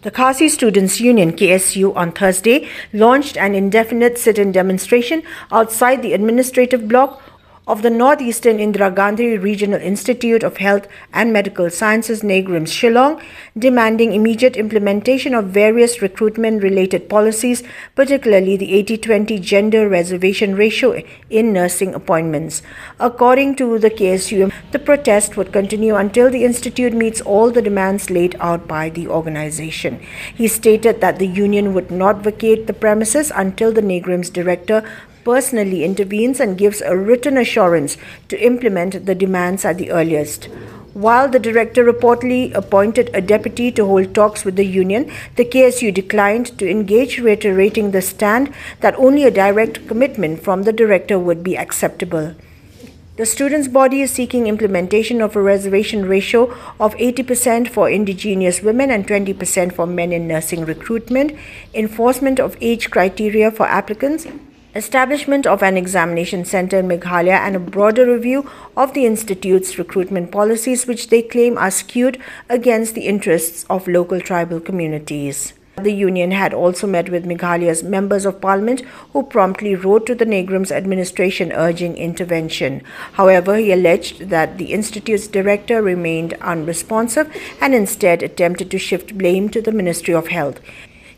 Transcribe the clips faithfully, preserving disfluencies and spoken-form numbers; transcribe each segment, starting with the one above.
The Khasi Students Union, K S U, on Thursday launched an indefinite sit-in demonstration outside the administrative block of the Northeastern Indira Gandhi Regional Institute of Health and Medical Sciences, NEIGRIHMS, Shillong, demanding immediate implementation of various recruitment-related policies, particularly the eighty twenty gender reservation ratio in nursing appointments. According to the K S U M, the protest would continue until the institute meets all the demands laid out by the organization. He stated that the union would not vacate the premises until the NEIGRIHMS director personally intervenes and gives a written assurance to implement the demands at the earliest. While the director reportedly appointed a deputy to hold talks with the union, the K S U declined to engage, reiterating the stand that only a direct commitment from the director would be acceptable. The students' body is seeking implementation of a reservation ratio of eighty percent for indigenous women and twenty percent for men in nursing recruitment, enforcement of age criteria for applicants, establishment of an examination center in Meghalaya, and a broader review of the institute's recruitment policies, which they claim are skewed against the interests of local tribal communities. The union had also met with Meghalaya's members of parliament, who promptly wrote to the NEIGRIHMS administration urging intervention. However, he alleged that the institute's director remained unresponsive and instead attempted to shift blame to the Ministry of Health.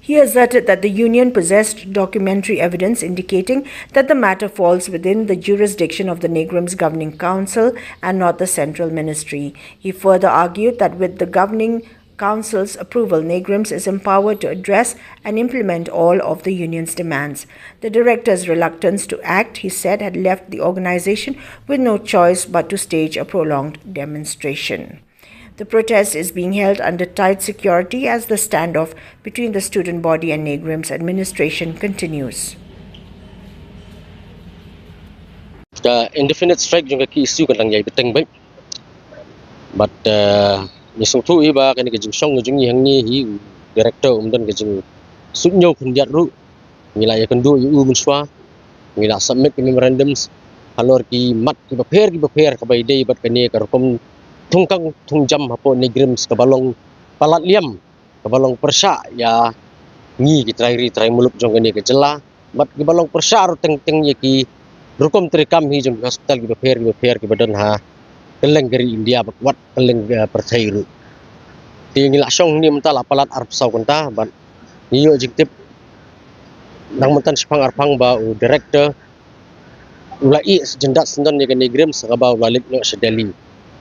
He asserted that the union possessed documentary evidence indicating that the matter falls within the jurisdiction of the NEIGRIHMS Governing Council and not the central ministry. He further argued that with the Governing Council's approval, NEIGRIHMS is empowered to address and implement all of the union's demands. The director's reluctance to act, he said, had left the organization with no choice but to stage a prolonged demonstration. The protest is being held under tight security as the standoff between the student body and NEIGRIHMS administration continues. Ka indefinite strike jong ka K S U kan dang ïai bteng beit. Bad, eh, ngi sngewthuh hi ba kane ka jingsong ka jong ngi hangne hi, director um don ka jingsuidñiew khyndiat ruh. Ngi la ïakynduh ïa u mynshuwa, ngi la submit ki memorandums halor ki mat kiba pher kiba pher kaba ïadei bad kane ka rukom thungkang thungjam hapoh NEIGRIHMS kaba long palat liam, kaba long pyrshah ïa ngi ki trai ri trai muluk jong kane ka jylla, bad kiba long pyrshah ruh teng teng ïa ki rukom treikam hi jong ki hospital kiba pher kiba pher kiba don ha kylleng ka ri India bad wat kylleng, eh, pyrthei ruh. Te ngi la shong hangne mynta la palat arphew saw kynta bad ngi ïoh jingtip nang mynta shaphang arphang ba u director u la ïeh jyndat syndon ïa ka NEIGRIHMS, sa kaba u la leit noh sha Delhi.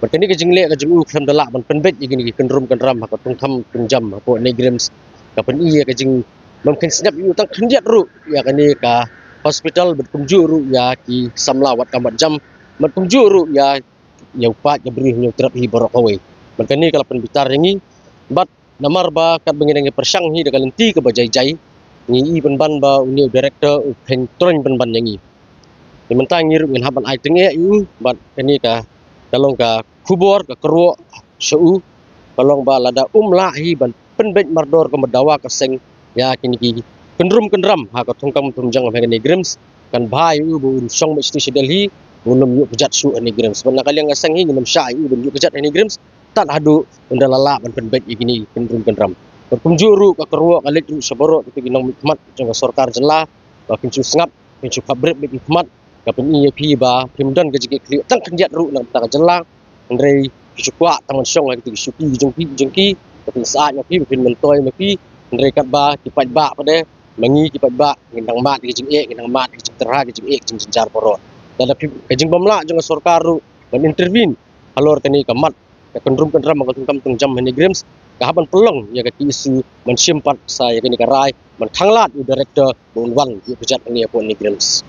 Bad kane ka jingleh ka jong u khlem da lah ban pynbeit ïa kine ki kynrum kynram ha ka thungkam thungjam hapoh NEIGRIHMS, ka pyni ïa ka jingbym kheiñ sngap ïa u tang khyndiat ruh ïa kane ka hospital bad kumjuh ruh ïa ki samla wad kam wad jam bad kumjuh ruh ïa, ïa u paid ka briew ha Hynñiewtrep hi baroh kawei. Bad kane ka la pynbitar ïa ngi bad namar ba katba ngi dang ïa pyrshang hi da ka lynti kaba jai jai, ngi i pynban ba une u director u kheiñ troiñ pynban ïa ngi. Te mynta ngi ruh ngin hap ban ai tyngeh ïa u bad kane ka, ka long ka khubor ka kyrwoh sha u, ka long ba lada um lah hi ban pynbeit mardor kumba dawa ka seng ïa kine ki kynrum kynram ha ka thungkam thungjam ha ka NEIGRIHMS, kan bha ïa u ba un shong beit sha Delhi, ba un ym ïoh kjat shuh ha NEIGRIHMS. Bad na ka liang ka seng hi ngin ym shah ïa u ban ïoh kjat ha NEIGRIHMS tad haduh ynda la lah ban pynbeit ïa kine ki kynrum kynram. Bad kumjuh ruh ka kyrwoh ka leit ruh sha baroh kito ki nongmihkhmat jong ka sorkar jylla ba kin shu sngap, kin shu khapbrip bad kin khmat. Ka pyni ïa phi ba phim don ka jingkitkhlieh tang khyndiat ruh na ka bynta ka jylla. Hynrei phi shu kwah tang ban shong ha kito ki shuki jong phi jong ki. Ka pynsyaid ma phi, ba phin myntoi ma phi. Hynrei katba ki paidbah pat de, ma ngi ki paidbah ngin nang mad ki jingeh, ngin nang mad ki jingtyrha, ki jingeh, ki jingjynjar baroh. Lada phi, ka jingbymlah jong ka sorkar ruh ban intervene halor kane ka mat ka kynrum kynram ka thungkam thungjam ha NEIGRIHMS, ka hap ban pynlong ïa ka K S U ban shim pat sa ïa kane ka rai ban khanglad ïa u director ba un wan ïoh kjat hangne hapoh NEIGRIHMS.